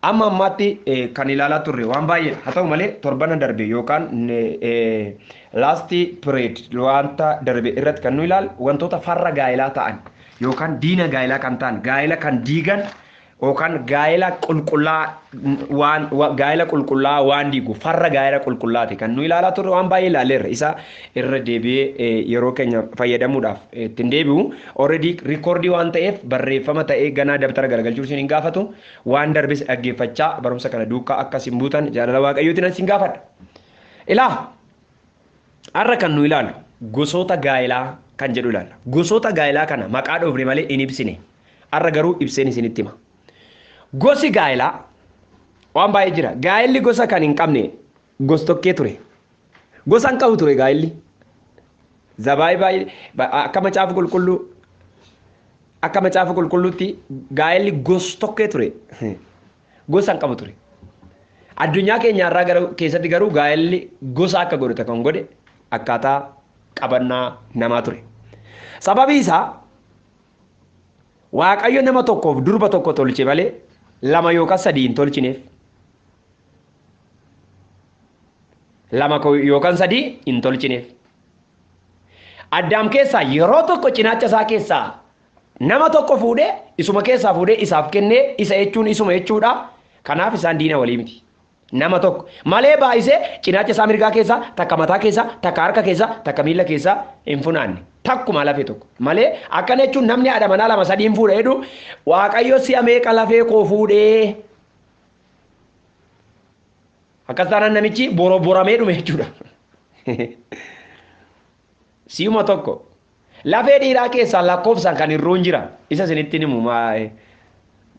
Amma ammaatti kan ilaalaa turre waan baay'eedha. Haa ta'u malee torbana darbe yookaan last period wanta darbe irratti kan nu ilaalu wantoota farra gaa'elaa ta'an yookaan diina gaa'elaa kan ta'an, gaa'ela kan diigan yookaan gaa'ela qulqullaa waan gaa'ela qulqullaa waan diigu farra gaa'ela qulqullaati kan nu ilaalaa turre. Waan baay'ee ilaalleerra. Isa irra deebi'ee yeroo keenya fayyadamuudhaaf ittiin deebi'u, already rikoordii waan ta'eef barreeffama ta'ee ganaa dabtara garagalchuu isin hin gaafatu. Waan darbes dhaggeeffachaa barumsa kana duukaa akka isin buutan jaalala Waaqayyootiin isin gaafadha. Ilaa, har'a kan nu ilaallu gosoota gaa'elaa kan jedhu ilaalla. Gosoota gaa'elaa kana maqaa dhoofne malee hin ibsine. Har'a garuu ibseen isinitti hima. Gosi gaa'elaa waan baay'ee jira. Gaa'elli gosa kan hin qabne gos tokkee ture. Gosa hin qabu ture gaa'elli. Zabaayii baay'ee akka macaafa qulqulluutti gaa'elli gos tokkee ture. Gosa hin qabu ture. Addunyaa keenya irraa garuu keessatti garuu gaa'elli gosa akka godhate kan godhe akkaataa qabannaa namaa ture. Sababii isaa Waaqayyo nama tokkoof durba tokko tolche malee lama yookaan sadii hin tolchineef. Lama yookaan sadii hin tolchineef. Addaam keessaa yeroo tokko cinaacha isaa keessaa nama tokko fuudhee, isuma keessaa fuudhee isaaf kennee, isa jechuun isuma jechuudha. Kanaaf isaan diina walii miti. Nama tokko malee baay'isee cinaacha isaa mirgaa keessaa, takka mataa keessaa, takka harka keessaa, takka miila keessaa hin funaanne. Takkuma lafee tokko malee. Akkana jechuun namni haadha manaa lama sadii hin fuudha jedhu, Waaqayyo si'a meeqa lafee koo fuudhee? Akkas taanaan namichi boroboramee dhume jechuudha. Si'uma tokko. Lafee dhiiraa keessaa lakkoofsaan kan hir'uun jira. Isa isinitti himu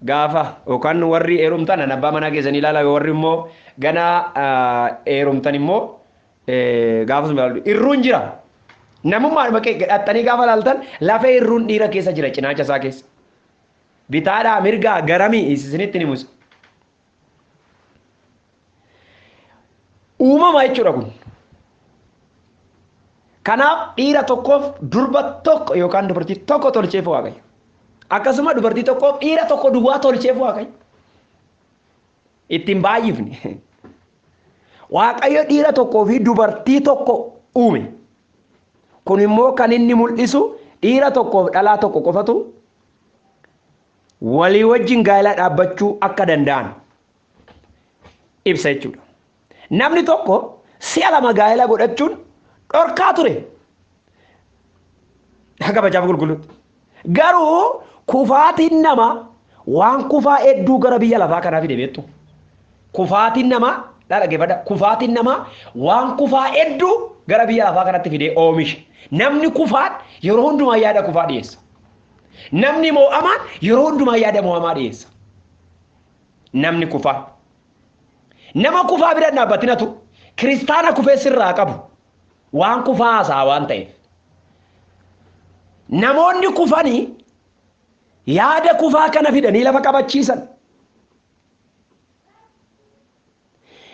gaafa yookaan warri heerumtan an abbaa manaa keessanii ilaala, warri immoo gana heerumtan immoo gaafa sun ilaalu hir'uun jira. Namummaadhuma gadhattanii gaafa ilaaltan lafee hir'uun dhiira keessa jira, cinaacha isaa keessa. Bitaadhaa mirgaa garamii isinitti himu. Uumama jechuudha kun. Kanaaf dhiira tokkoof durba tokko yookaan dubartii tokko tolcheef Waaqayyo. Akkasuma dubartii tokkoof dhiira tokko duwwaa tolcheef Waaqayyo. Ittiin baay'ifne. Waaqayyo dhiira tokkoo fi dubartii tokko uume. Kun immoo kan inni mul'isu dhiira tokkoof dhalaa tokko qofatu walii wajjin gaa'ela dhaabbachuu akka danda'an ibsa jechuudha. Namni tokko si'a lama gaa'ela godhachuun dhorkaa ture. Akka macaafa qulqulluutti. Garuu kufaatiin namaa waan kufaa hedduu gara biyya lafaa kanaa fide beektu. Kufaatiin namaa, dhaggeeffadha. Kufaatiin namaa waan kufaa hedduu gara biyya lafaa kanatti fidee oomishe. Namni kufaan yeroo hundumaa yaada kufaa dhiyeessa. Namni moo'amaan yeroo hundumaa yaada moo'amaa dhiyeessa. Namni kufaan. Nama kufaa bira dhaabbatinatu kiristaana kufee sirraa qabu waan kufaa haasa'a waan ta'eef. Namoonni kufanii yaada kufaa kana fidanii lafa qabachiisan.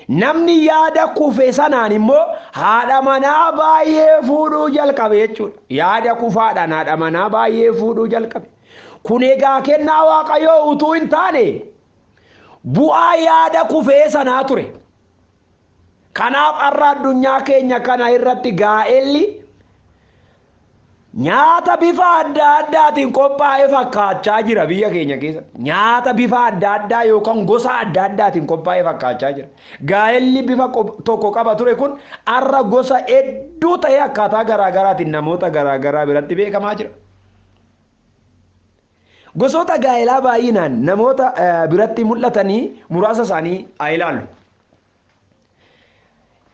Namni yaada kufe sanaan immoo haadha manaa baay'ee fuudhuu jalqabe jechuudha. Yaada kufaadhaan haadha manaa baay'ee fuudhuu jalqabe. Kun egaa kennaa Waaqayyoo utuu hin taane bu'aa yaada kufee sanaa ture. Kanaaf har'a addunyaa keenya kana irratti gaa'elli nyaata bifa adda addaatiin qophaa'ee fakkaachaa jira biyya keenya keessatti. Nyaata bifa adda addaa yookaan gosa adda addaatiin qophaa'ee fakkaachaa jira. Gaa'elli bifa tokko qaba ture kun har'a gosa hedduu ta'ee akkaataa garaa garaatiin namoota garaa garaa biratti beekamaa jira. Gosoota gaa'elaa baay'inaan namoota biratti mul'atanii muraasa isaanii haa ilaallu.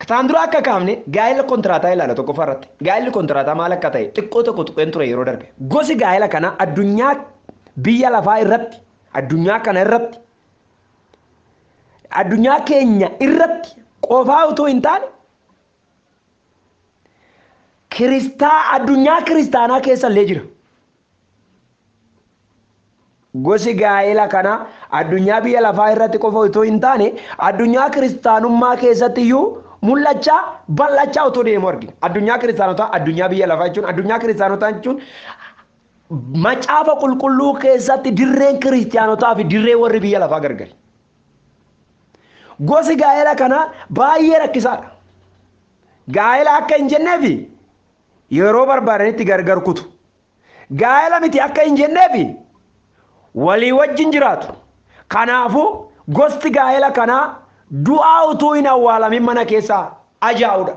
Taan dura akka kaafne gaa'ela kontiraataa ilaala tokkoffaa irratti. Gaa'elli kontiraataa maal akka ta'e xiqqoo tokko tuqeen ture yeroo darbe. Gosi gaa'ela kana addunyaa biyya lafaa irratti, addunyaa kana irratti, addunyaa keenya irratti qofaa utuu hin taane addunyaa kiristaanaa keessa illee jira. Gosi gaa'ela kana addunyaa biyya lafaa irratti qofa utuu hin taane addunyaa kiristaanummaa keessatti iyyuu mul'achaa bal'achaa utuu deemu argina. Addunyaa kiristaanotaa, addunyaa biyya lafaa jechuun, addunyaa kiristaanotaa jechuun macaafa qulqulluu keessatti dirreen kiristaanotaa fi dirreen warri biyya lafaa gargari. Gosi gaa'ela kanaa baay'ee rakkisaadha. Gaa'ela akka hin jenneefi yeroo barbaadanitti gargar kutu. Gaa'ela miti akka hin jenneefi walii wajjin jiraatu. Kanaafuu gosti gaa'ela kanaa du'aa utuu hin awwaalamin mana keessaa ajaa'udha.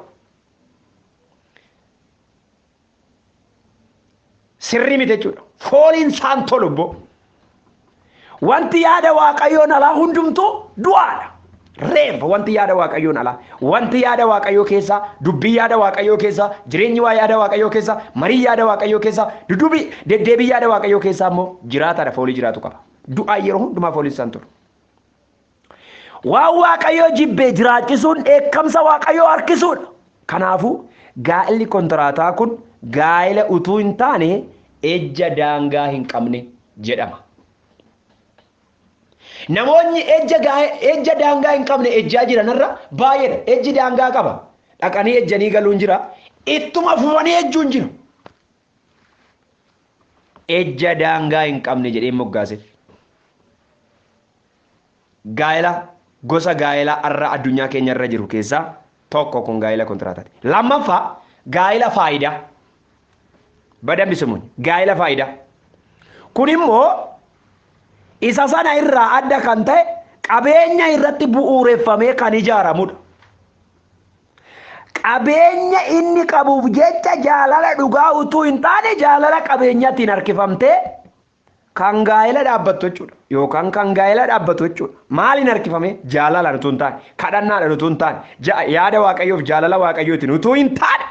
Sirrii miti jechuudha. Fooliin isaan tolu obbo. Wanti yaada Waaqayyoon alaa hundumtuu du'aadha. Reeffa wanti yaada Waaqayyoon alaa. Wanti yaada Waaqayyoo keessaa, dubbii yaada Waaqayyoo keessaa, jireenyi waa yaada Waaqayyoo keessaa, marii yaada Waaqayyoo keessaa, duddubii deddeebii yaada Waaqayyoo keessaa immoo jiraataadha, foolii jiraatu qaba. Du'aa yeroo hundumaa fooliin isaan tolu. Waan Waaqayyoo jibbee jiraachisuun dheekkamsa Waaqayyoo harkisuudha. Kanaafuu gaa'elli kontiraataa kun gaa'ela utuu hin taane ejja daangaa hin qabne jedhama. Namoonni ejja daangaa hin qabne ejjaa jiranirra baay'eedha. Ejji daangaa qaba. Dhaqanii ejjanii galuun jira. Ittuma fufanii ejjuun jiru. Ejja daangaa hin qabne jedhee moggaaseef. Gaa'ela gosa gaa'ela har'a addunyaa keenya irra jiru keessaa tokko kun gaa'ela kontiraataati. Lammaffaa gaa'ela faayidaa. Badambisumun gaa'ela faayidaa. Kun immoo isa sana irraa adda kan ta'e qabeenya irratti bu'uureffamee kan ijaaramudha. Qabeenya inni qabuuf jecha jaalala dhugaa utuu hin taane jaalala qabeenyaatiin harkifamtee kan gaa'ela dhaabbattu jechuudha. Yookaan kan gaa'ela dhaabbatu jechuudha. Maaliin harkifame? Jaalalaan utuu hin taane, kadhannaadhaan utuu hin taane, yaada Waaqayyoof jaalala Waaqayyootiin utuu hin taane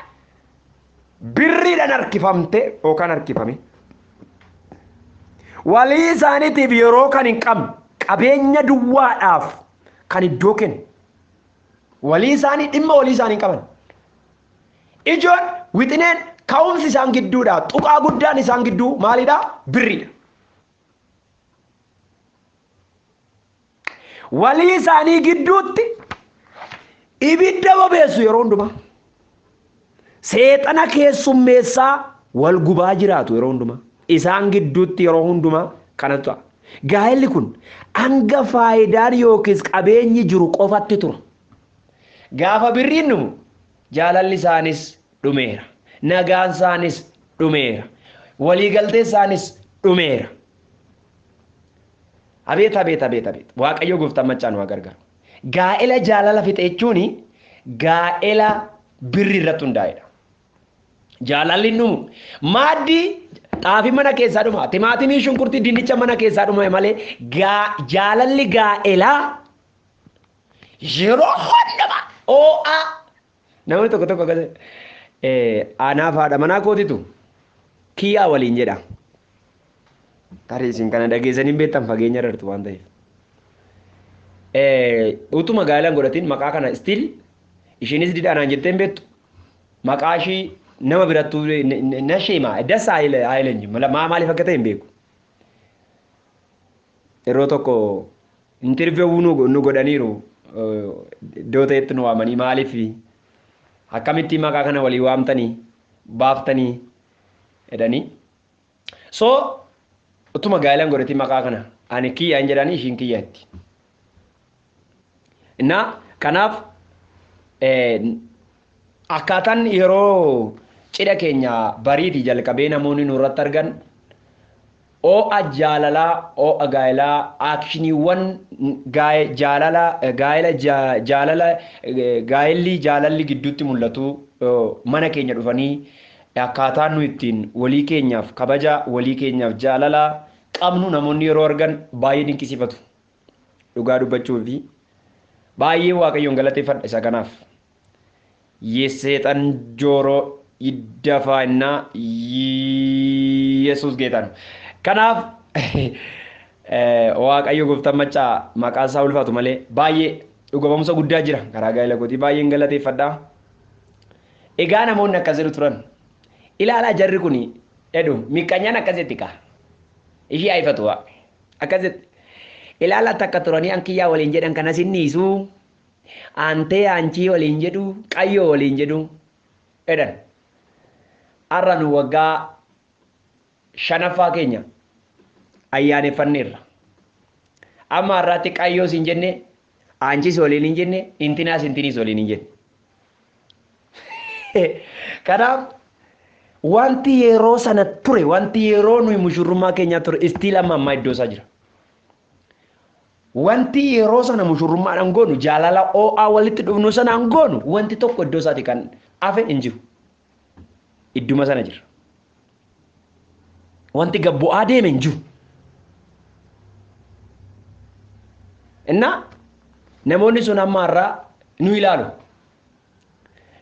birriidhaan harkifamtee yookaan harkifame. Walii isaaniitiif yeroo kan hin qabne qabeenya duwwaadhaaf kan iddoo kennu. Walii isaanii dhimma walii isaanii hin qaban. Ijoon wixineen ka'umsi isaan gidduudha. Tuqaa guddaan isaan gidduu maalidha? Birriidha. Walii isaanii gidduutti ibidda bobeessu yeroo hundumaa. Seexana keessummeessaa wal gubaa jiraatu yeroo hundumaa. Isaan gidduutti yeroo hundumaa kanatu ta'a. Gaa'elli kun hanga faayidaan yookiis qabeenyi jiru qofatti tura. Gaafa birriin dhumu jaalalli isaanis dhumeera. Nagaan isaanis dhumeera. Waliigaltee isaanis dhumeera. Abeet abeet abeet abeet. Waaqayyo gooftaan maccaa nu haa gargaaru. Gaa'ela jaalala fixe jechuun gaa'ela birri irratti hundaa'edha. Jaalalli hin dhumu. Maaddii xaafii mana keessaa dhuma. Timaatimii shunkurtii dinnicha mana keessaa dhuma malee jaalalli gaa'elaa yeroo hundumaa oo'aa. Namni tokko tokko akkas anaaf haadha manaa kootitu kiyyaa waliin jedha. Tarii isin kana dhageessanii hin beektan fageenya irra jirtu waan ta'eef. Utuma gaa'ela hin godhatin maqaa kana still ishiinis didhaanaan jettee hin beektu. Maqaa ishii nama birattuu na sheema das haayilenyi maaliif akka ta'e hin beeku. Yeroo tokko interview nu godhaniiru iddoo ta'etti nu waamanii maaliif akkamitti maqaa kana walii waamtanii baaftanii jedhanii. So utuma gaa'ela hin godhatin maqaa kana ani kiyyaa hin jedhanii ishiin kiyyaa itti. Innaa kanaaf akkaataan yeroo cidha keenya bariitii jalqabee namoonni nurratti argan oo'a jaalalaa, oo'a gaa'elaa, aakshiniiwwan jaalala, gaa'ela jaalala, gaa'elli jaalalli gidduutti mul'atu mana keenya dhufanii akkaataan nu ittiin walii keenyaaf kabaja, walii keenyaaf jaalala qabnu namoonni yeroo argan baay'ee dinqisiifatu. Dhugaa dubbachuu fi baay'ee Waaqayyoon galateeffadha isa kanaaf. Yeseexan jooroo iddafaannaa Yesuus geetan. Kanaaf Waaqayyo gooftaan maccaa maqaa isaa ulfaatu malee baay'ee dhuga guddaa jira karaa gaa'ela kootii baay'een galateeffadha. Egaa namoonni akkas jedhu turan. Ilaalaa jarri kuni jedhu miqqanyaan akkasitti kaa. Ishii ayifatu waa. Akkasitti. Ilaalaa takka turanii ankiyyaa waliin jedhan kanas hin dhiisuu. Antee aanchii waliin jedhu qayyoo waliin jedhu jedhan. Har'a nu waggaa shanaffaa keenya ayyaaneffanneerra. Amma har'aatti qayyoo siin jenne Anchis waliin hin jenne, intinaas intiniis waliin hin jenne. Kanaaf wanti yeroo sana ture, wanti yeroo nuyi mushurrummaa keenyaa ture, istiil amma ammaa iddoo isaa jira. Wanti yeroo sana mushurrummaadhaan goonu, jaalala oo'aa walitti dhufnu sanaan goonu, wanti tokko iddoo isaati kan hafe hin jiru. Idduma sana jira. Wanti gabbu'aa deeme hin jiru. Innaa namoonni sun amma har'aa nu ilaalu.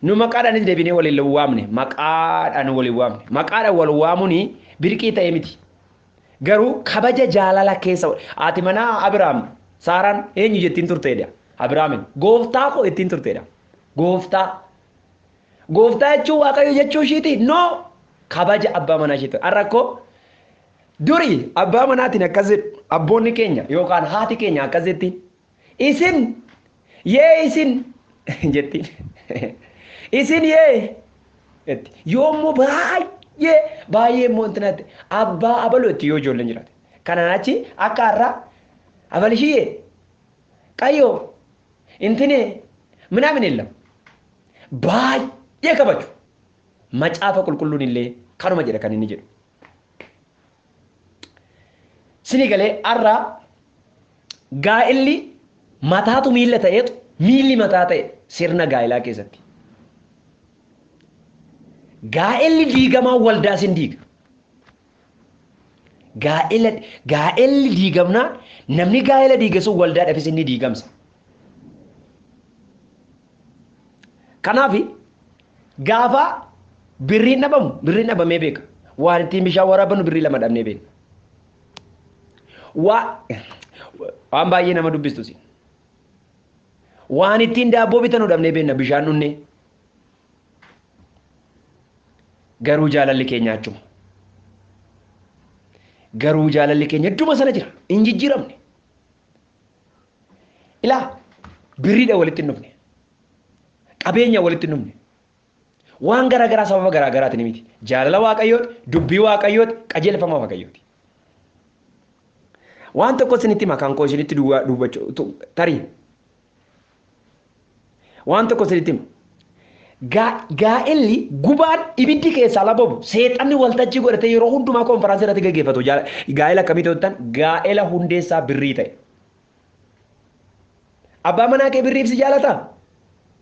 Nu maqaadhaanis deebinee waliin waamne, maqaadhaan waliin waamne, maqaadhaan wal waamuun birqii ta'e miti. Garuu kabaja jaalala keessa haati manaa Abiraam Saaraan eenyu jettiin turteedha. Abiraamin gooftaa koo ittiin turteedha. Gooftaa. Gooftaa jechuun Waaqayyo jechuu ishiiti? No! Kabaja abbaa manaa ishiiti. Har'a akkoo duri abbaa manaatiin akkas jedhu abboonni keenya yookaan haati keenya akkas jettiin. Isin yee isin jettiin. Isin yee jetti. Yoommoo baay'ee baay'ee immoo intinatti abbaa abaluu itti yoo ijoolleen jiraate. Kanaan achi akka har'aa abalishiyee qayyoo intinee minaamin የለም. Baay'ee kabaju. Macaafa qulqulluun illee kanuma jedha kan inni jedhu. Sinii galee har'a gaa'illi mataatu miilla ta'eetu miilli mataa ta'e sirna gaa'ilaa keessatti. Gaa'illi diigamaa waldaa sin diiga. Gaa'elli diigamnaa namni gaa'ela diige sun waldaa dhafis inni diigamsa. Kanaaf gaafa birriin dhabamu birriin dhabamee beeka. Waan ittiin bishaan waraabannu birrii lama dhabnee beekna. Waan baay'ee nama dubbistu si. Waan ittiin daabboo bitanu dhabnee beekna bishaan dhunnee. Garuu jaalalli keenya achuma. Garuu jaalalli keenya idduma sana jira. Hin jijjiiramne. Ilaa birriidha walitti hin dhufne. Qabeenya walitti hin dhufne. Waan garaagaraa sababa garaagaraatiin miti. Jaalala Waaqayyooti, dubbii Waaqayyooti, qajeelfama Waaqayyooti. Waan tokko isinitti hima kan koo isinitti dubbachuu tarii. Waan tokko isinitti hima. Gaa'elli gubaan ibiddi keessaa lababu seexanni waltajjii godhatee yeroo hundumaa konfiraansii irratti gaggeeffatu. Gaa'ela akkamii ta'u gaa'ela hundeessaa birrii ta'e. Abbaa manaa kee birriif si jaalataa?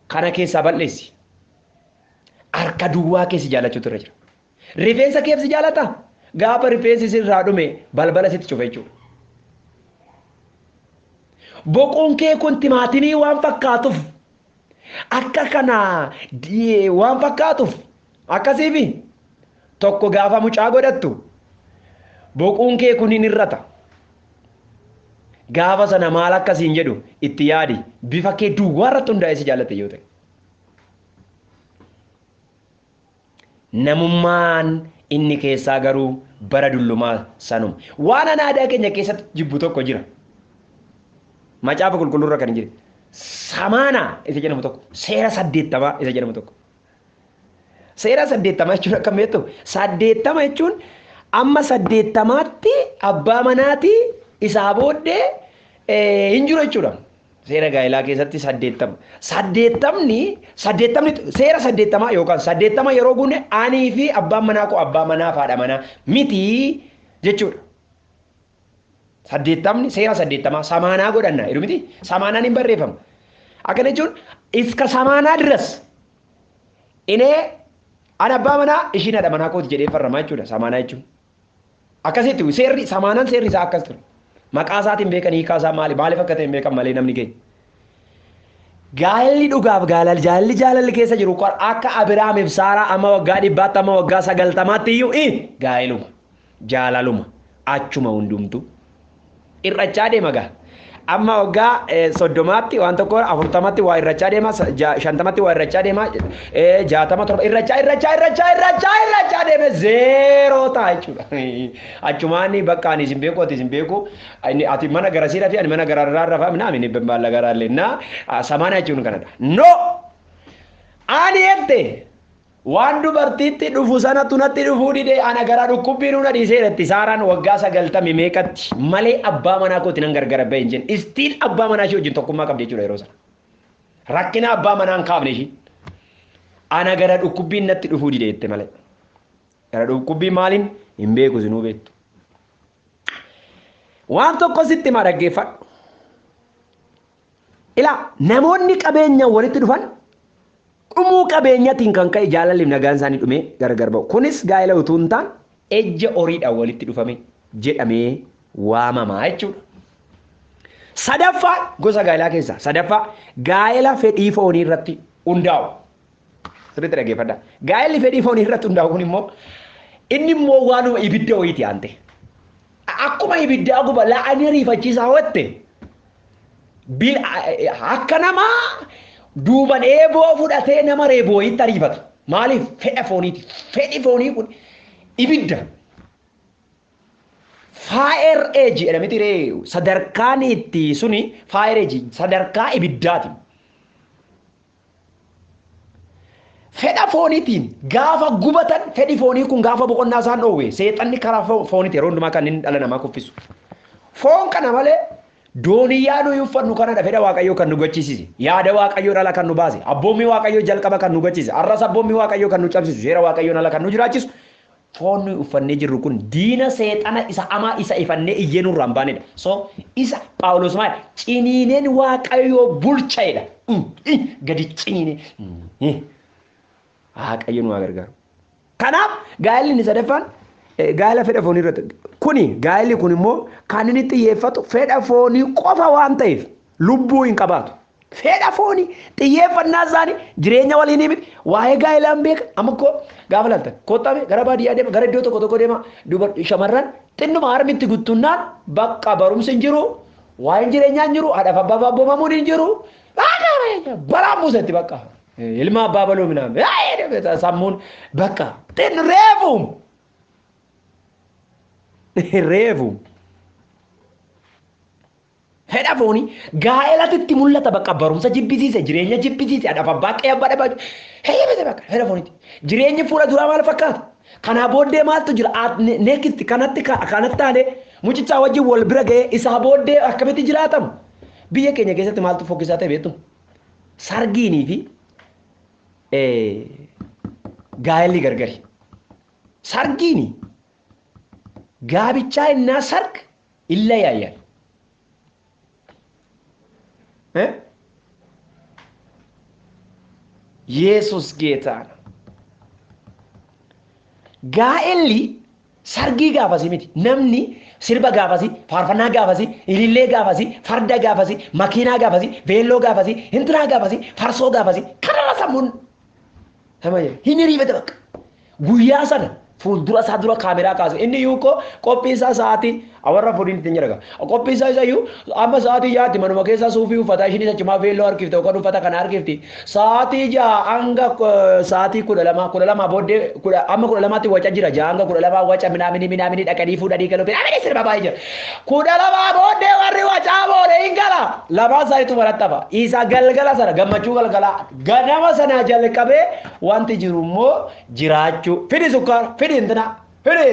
Kana keessaa balleessi. Harka duwwaa kee si jaalachuutu irra jira. Rifeensa keef si jaalataa? Gaafa rifeensi sirraa dhume balbala sitti cufa jechuudha. Boquun kee kun timaatimii waan fakkaatuuf akka kana waan fakkaatuuf akkasiifi tokko gaafa mucaa godhattu boquun kee kun hin hir'ata. Gaafa sana maal akkasiin jedhu itti yaadi bifa kee duwwaa irratti hundaa'ee si jaalatte yoo ta'e. Namummaan inni keessaa garuu bara dullumaa sanuma. Waan ana aadaa keenya keessatti jibbu tokko jira. Macaafa qulqulluurra kan jiru. Samaana isa jedhamu tokko. Seera 80 isa jedhamu tokko. Seera 80 jechuun akkam beektu? 80 jechuun amma 80tti abbaa manaati isaa booddee hin jiru jechuudha. Seera gaa'elaa keessatti 80. 80 seera 80 yookaan 80 yeroo guunne anii fi abbaan manaa koo abbaa manaa fi haadha manaa miti jechuudha. 80 seera 80 samaanaa godhanna jedhu miti. Samaanaan hin barreeffamu. Akkana jechuun iska samaanaa diras inee ana abbaa manaa ishiin haadha manaa kooti jedhee farramaa jechuudha samaanaa jechuun. Akkasitti seerri samaanaan seerri isaa akkas ture. Maqaa isaatiin beekan hiikaa isaa maali maaliif akka ta'e hin beekan malee namni keenya. Gaa'elli dhugaaf jaalalli jaalalli keessa jiru akka Abiraamiif Saaraa amma waggaa 100tti amma waggaa 90tti iyyuu gaa'eluma jaalaluma achuma hundumtu irrachaa deema gaa. Amma waggaa 30tti waan tokko 40tti waa irrachaa deema 50tti waa irrachaa deema 60 7 irrachaa irrachaa irrachaa irrachaa irrachaa deeme 0 ta'a jechuudha. Achumaan bakka ani isin beeku ati isin beeku ati mana garasiidha fi ani mana gararraa rafaa minaa min baalla garaallee na samaana jechuun kanadha. No! Ani ette Waan dubartiitti dhufu sanatu natti dhufuu didee ana gara dhukkubbii nuna dhiiseeratti Saaraan waggaa 90 meeqatti malee abbaa manaa kooti nan gargar ba'e hin jenne. Istiin abbaa manaa ishee wajjin tokkummaa qabdi jechuudha yeroo sana. Rakkina abbaa manaa hin kaafne ishiin. Ana gara dhukkubbiin natti dhufuu dide jette malee. Gara dhukkubbii maaliin hin beeku isinuu beektu. Waan tokko sitti himaa dhaggeeffadhu. Ilaa namoonni qabeenyaan walitti dhufan dhumuu qabeenyatiin kan ka'e jaalalli nagaan isaanii dhumee gargar ba'u. Kunis gaa'ela utuu hin taane ejja horiidhaan walitti dhufame jedhamee waamamaa jechuudha. Sadaffaa gosa gaa'elaa keessaa sadaffaa gaa'ela fedhii foonii irratti hundaa'u. Sirriitti dhaggeeffadhaa. Gaa'elli fedhii foonii irratti hundaa'u kun immoo inni immoo waanuma ibidda wayiiti aante. Akkuma ibiddaa guba la'anii ariifachiisaa watte akka namaa duuban eeboo fudhatee nama reeboo wayitti ariifata. Maaliif fedha fooniiti? Fedhi foonii kun ibidda. Fire age jedhamiti ree sadarkaan itti suni fire age sadarkaa ibiddaati. Fedha fooniitiin gaafa gubatan fedhi foonii kun gaafa boqonnaa isaan dhoowwe seexanni karaa fooniiti yeroo hundumaa kan inni dhala namaa kuffisu. Foon kana malee dooniyyaa nuyi uffannu kanadha fedha Waaqayyoo kan nu gachiisise. Yaada Waaqayyoo dhala kan nu baase. Abboommii Waaqayyoo jalqaba kan nu gachiise. Arras abboommii Waaqayyoo kan nu cabsisu. Seera Waaqayyoon ala kan nu jiraachisu. Foon nuyi uffannee jirru kun diina seexana isa amaa isa ifannee iyyee nurraa hin baanedha. So isa Phaawulos maal ciniineen Waaqayyoo bulcha'edha. Gadi ciniinee. Waaqayyo nu haa gargaaru. Kanaaf gaa'elli inni sadaffaan gaa'ela fedha foonii irratti kuni gaa'elli kun immoo kan inni xiyyeeffatu fedha foonii qofa waan ta'eef lubbuu hin qabaatu. Fedha foonii xiyyeeffannaa isaanii jireenya waliinii miti waa'ee gaa'elaa hin beekan. Amma koo gaafa laaltan kottaa gara baadiyyaa deema gara iddoo tokko tokko deema shamarran xinnuma harmitti guttunnaan bakka barumsi hin jiru waa'een jireenyaa hin jiru haadhaaf abbaa abboomamuun hin jiru balaan buusetti bakka. Ilma abbaa baluu minaan sammuun bakka xinnu reefuum reefuum fedha foonii gaa'elatti mul'ata bakka barumsa jibbisiise jireenya jibbisiise haadhaaf abbaa qe'ee abbaa dhabaa heeyyamete bakka fedha fooniiti jireenyi fuula duraa maal fakkaata kanaa booddee maaltu jira neekisti kanatti kanatti taane mucichaa wajjin wal bira ga'ee isaa booddee akkamitti jiraatamu biyya keenya keessatti maaltu fokkisaa ta'e beektu sargiinii fi gaa'elli gargari. Sargiini gaabichaa innaa sarg illa yaayyan. Yesus ጌታ ነው። Gaa'elli sargii gaafasii miti. Namni sirba gaafasii, faarfannaa gaafasii, ilillee gaafasii, farda gaafasii, makiinaa gaafasii, veelloo gaafasii, hintinaa gaafasii, farsoo gaafasii kanarra sammuun hin hiriifate bakka. Guyyaa sana fuuldura isaa dura kaameraa kaase inni iyyuu koo qophii isaa sa'aatii warra furiin ittiin jedhaga. Qophii isaa isa iyyuu amma sa'aatii 6tti manuma keessaa suufii uffataa ishiin achumaa veelloo harkifte yookaan uffata kana harkifti. Sa'aatii 6 hanga sa'aatii 12 12 booddee amma 12tti waca jira 6 hanga 12 waca minaamini minaamini dhaqanii fuudhanii galuu minaamini sirba baay'ee jira. 12 booddee warri wacaa boode hin gala. Lamaan isaaniitu marattafa. Isa galgala sana gammachuu galgala ganama sana jalqabee wanti jiru immoo jiraachuu fidi sukkaara fidi intina fidi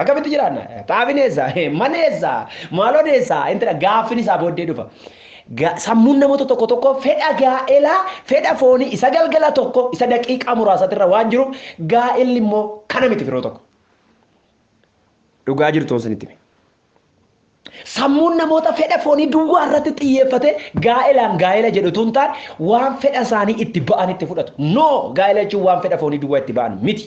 akkamitti jiraanna xaafiin eessa mana eessa maaloon eessa intina gaaffiin isaa booddee dhufa. Sammuun namoota tokko tokko fedha gaa'elaa fedha foonii isa galgala tokko isa daqiiqaa muraasatirra waan jiruuf gaa'elli immoo kana miti firoo tokko. Dhugaa jirtu isinitti hime. Sammuun namoota fedha foonii duwwaa irratti xiyyeeffate gaa'elaan gaa'ela jedhu tun taane waan fedha isaanii itti ba'an itti fudhatu. No gaa'ela jechuun waan fedha foonii duwwaa itti ba'an miti.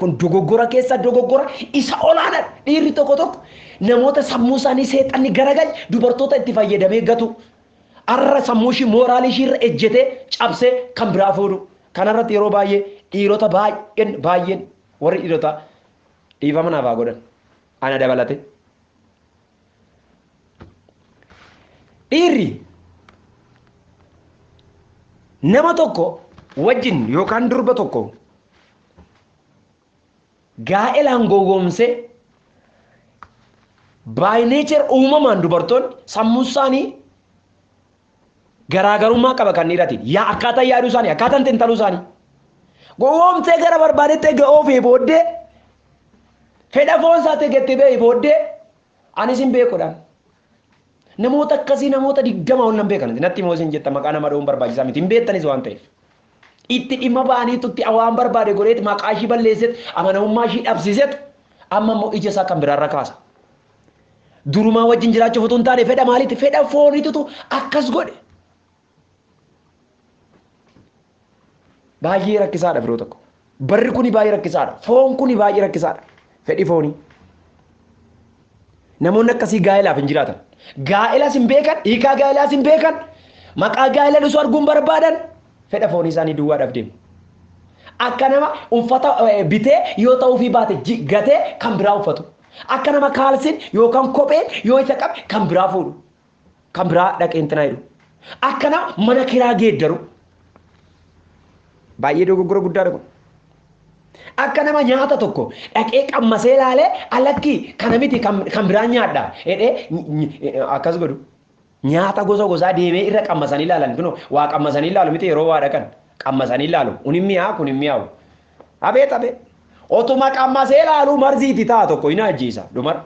Kun dogoggora keessa dogoggora isa olaanaa dhiirri tokko tokko namoota sammuu isaanii seexanni garagalche dubartoota itti fayyadamee gatu. Arra sammuu ishii mooraalii ishii irra ejjetee cabsee kan biraa fuudhu. Kanarratti yeroo baay'ee dhiirota baay'een baay'een warri dhiirota dhiifama naaf haa godhan. Ana dabalate. Dhiirri nama tokko wajjin yookaan durba tokko gaa'elaan gowwoomsee by nature uumamaan dubartoonni sammuu isaanii garaagarummaa qaba kan dhiiraatiin. Yaa akkaataa yaaduu isaanii akkaataan xiinxaluu isaanii. Gowwoomsee gara barbaadetti eega oofee booddee fedha foon isaa eegatti ba'ee booddee anis hin beekudha. Namoota akkasii namoota 20 ol nan beekan. Natti immoo isin jetta maqaa nama dha'uun barbaachisaa miti. Hin beektanis waan ta'eef. Itti dhimma ba'aniitu itti waan barbaade godheet maqaa ishii balleesseet amanamummaa ishii dhabsiiseet amma immoo ija isaa kan biraarra kaasa. Durumaa wajjin jiraachuuf utuu hin taane fedha maaliiti? Fedha fooniitutu akkas godhe. Baay'ee rakkisaadha firoo tokko. Barri kuni baay'ee rakkisaadha. Foon kuni baay'ee rakkisaadha. Fedhi foonii. Namoonni akkasii gaa'elaaf hin jiraatan. Gaa'elas hin beekan, hiikaa gaa'elaas hin beekan, maqaa gaa'ela osoo arguun barbaadan fedha foonii isaanii duwwaadhaaf deemu. Akka nama uffata bitee yoo ta'uufii baate gatee kan biraa uffatu. Akka nama kaalsiin yookaan kopheen yoo isa qabe kan biraa fuudhu. Kan biraa dhaqee intinaa jedhu. Akka nama mana kiraa geeddaru. Baay'ee dogoggora guddaadha kun. Akka nama nyaata tokko dhaqee qammasee ilaalee alakkii kana miti kan biraa nyaadha jedhee akkas godhu. Nyaata gosa gosaa deemee irra qammasanii ilaalan kunoo waa qammasanii ilaalu miti yeroo waa dhaqan qammasanii ilaalu kun hin mi'aawu kun hin mi'aawu. Abeet abeet otuma qammasee ilaalu marziiti ta'a tokko hin ajjeesa dhumar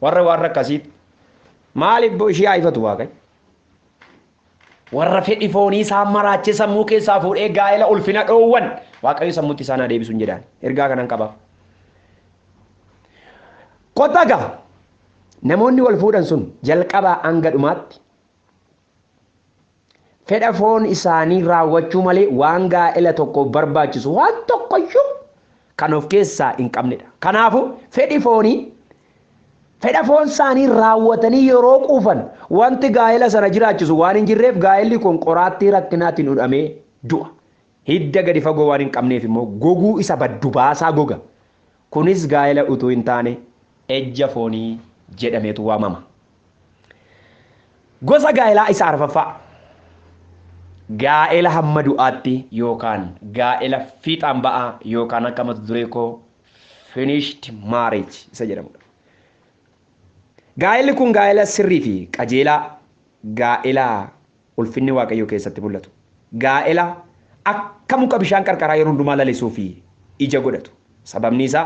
warra warra akkasiitti maaliif ishee haifatu waaqayyo. Warra fedhi foonii isaan maraachee sammuu keessaa fuudhee gaa'ela ulfina dhoowwan waaqayyo sammuutti isaan adeebisuun jedhaan ergaa kanan qabaaf. Kottaa ga'a namoonni wal fuudhan sun jalqabaa hanga dhumaatti fedha foon isaanii raawwachuu malee waan gaa'ela tokko barbaachisu waan tokkoyyuu kan of keessaa hin qabnedha. Kanaafuu fedhi foonii fedha foon isaanii raawwatanii yeroo quufan wanti gaa'ela sana jiraachisu waan hin jirreef gaa'elli kun qoraattii rakkinaatiin hudhamee du'a. Hidda gadi fagoo waan hin qabneef immoo goguu isa baddu baasaa goga. Kunis gaa'ela utuu hin taane ejja foonii jedhameetu waamama. Gosa gaa'elaa isa arfaffaa. Gaa'ela hamma du'aatti yookaan gaa'ela fiixaan ba'aa yookaan akka mata duree koo finished marriage isa jedhamudha. Gaa'elli kun gaa'ela sirrii fi qajeelaa gaa'ela ulfinni waaqayyoo keessatti mul'atu. Gaa'ela akka muka bishaan qarqaraa yeroo hundumaa lalisuu fi ija godhatu. Sababni isaa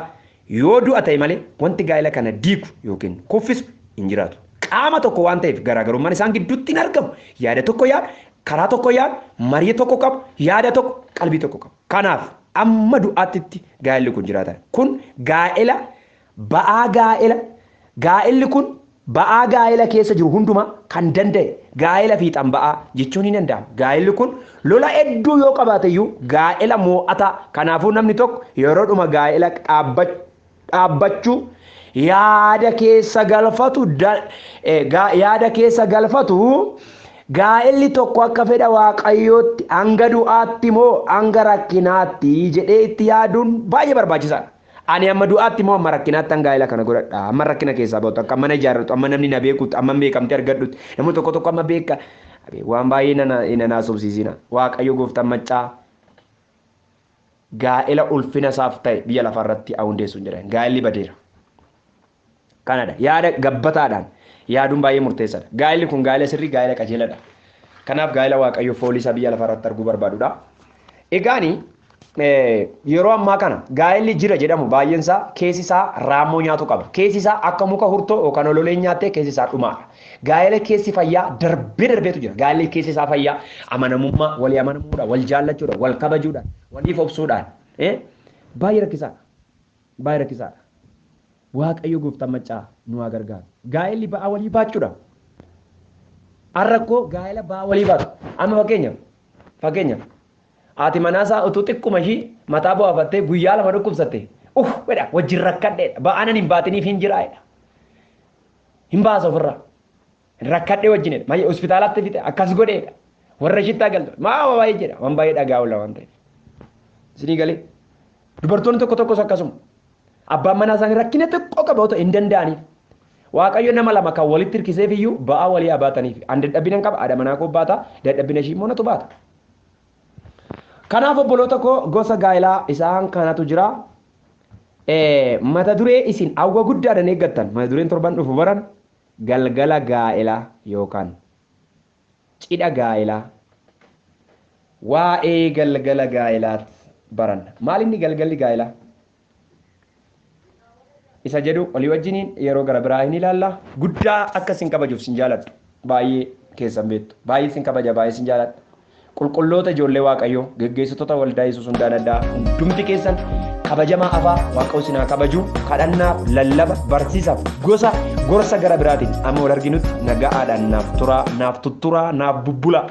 yoo du'a ta'e malee wanti gaa'ela kana diigu yookiin kuffisu hin jiraatu. Qaama tokko waan ta'eef garaagarummaan isaan gidduutti hin argamu. Yaada tokko yaadu, karaa tokko yaadu, marii tokko qabu, yaada tokko, qalbii tokko qabu. Kanaaf amma du'aatti gaa'elli kun jiraata. Kun gaa'ela ba'aa gaa'ela gaa'elli kun ba'aa gaa'ela keessa jiru hundumaa kan danda'e gaa'ela fiixaan ba'aa jechuun ni danda'ama. Gaa'elli kun lola hedduu yoo qabaate iyyuu gaa'ela moo'ataa. Kanaafuu namni tokko yeroo dhuma gaa'ela dhaabbachuu yaada keessa galfatu yaada keessa galfatu gaa'elli tokko akka fedha waaqayyootti hanga du'aatti moo hanga rakkinaatti jedhee itti yaaduun baay'ee barbaachisaadha. Ani amma du'aatti moo amma rakkinaatti hanga gaa'ela kana godhadha. Amma rakkina keessaa ba'utti akka mana ijaarratu amma namni na beekutti amma beekamte argadhutti namni tokko tokko amma beeka waan baay'ee nana haasofsiisina. Waaqayyo gooftaan maccaa gaa'ela ulfina isaaf ta'e biyya lafaarratti haa hundeessu jedhan gaa'elli badeera. Kanadha yaada gabbataadhaan yaaduun baay'ee murteessaadha. Gaa'elli kun gaa'ela sirrii gaa'ela qajeeladha. Kanaaf gaa'ela waaqayyo foolii isaa biyya lafaarratti arguu barbaadudha. Egaani yeroo ammaa kana gaa'elli jira jedhamu baay'een isaa keessi isaa raammoo nyaatu qaba. Keessi isaa akka muka hurtoo yookaan ololeen nyaattee keessi isaa dhumaadha. Gaa'ela keessi fayyaa darbee darbeetu jira. Gaa'elli keessi isaa fayyaa amanamummaa, walii amanamuudha, wal jaallachuudha, wal kabajuudha, waliif obsuudhaan baay'ee rakkisaadha. Baay'ee rakkisaadha. Waaqayyo gooftaan maccaa nu haa gargaaru. Gaa'elli ba'aa walii baachuudha. Har'a koo gaa'ela ba'aa walii baatu. Amma fakkeenyaaf haati manaasaa utuu xiqquma ishii mataa bu'aafattee guyyaa lama dhukkubsatte jedha wajjin rakkadheedha. Ba'aan ani hin baatiniif hin jiraa'edha. Hin baasa ofirraa. Rakkadhee wajjinedha. Maayii hospitaalatti fixe akkas godheedha. Warra ishitti galtu. Maa baay'ee jedha. Waan baay'ee dhagaa oola waan ta'eef. Isinii galee. Dubartoonni tokko tokkos akkasuma. Abbaan manaa isaanii rakkina xiqqoo qaba otoo hin danda'aniif. Waaqayyo nama lama kan walitti hirkiseef iyyuu ba'aa walii haa baataniif. An dadhabina qaba, haadha manaa koo baata, dadhabina ishii immoo natu baata. Kanaaf obboloota koo gosa gaa'elaa isaan kanatu jira. Mata duree isin hawwa guddaadhaan eeggattan mata dureen torban dhufu baran galgala gaa'elaa yookaan cidha gaa'elaa waa'ee galgala gaa'elaatti baranna. Maal inni galgalli gaa'elaa? Isa jedhu olii wajjiniin yeroo gara biraa hin ilaalla. Guddaa akka isin kabajuuf sin jaaladhu. Baay'ee keessan beektu. Baay'ee sin kabaja, baay'ee sin jaaladha. Qulqulloota ijoollee Waaqayyoo, geggeessitoota waldaa Yesuus hundaan addaa, hundumti keessan kabajamaa afaa Waaqayyo isin haa kabaju. Kadhannaaf, lallaba, barsiisaaf, gosa gorsa gara biraatiin amma wal arginutti naga'aadhaan naaf turaa, naaf tutturaa, naaf bubbulaa.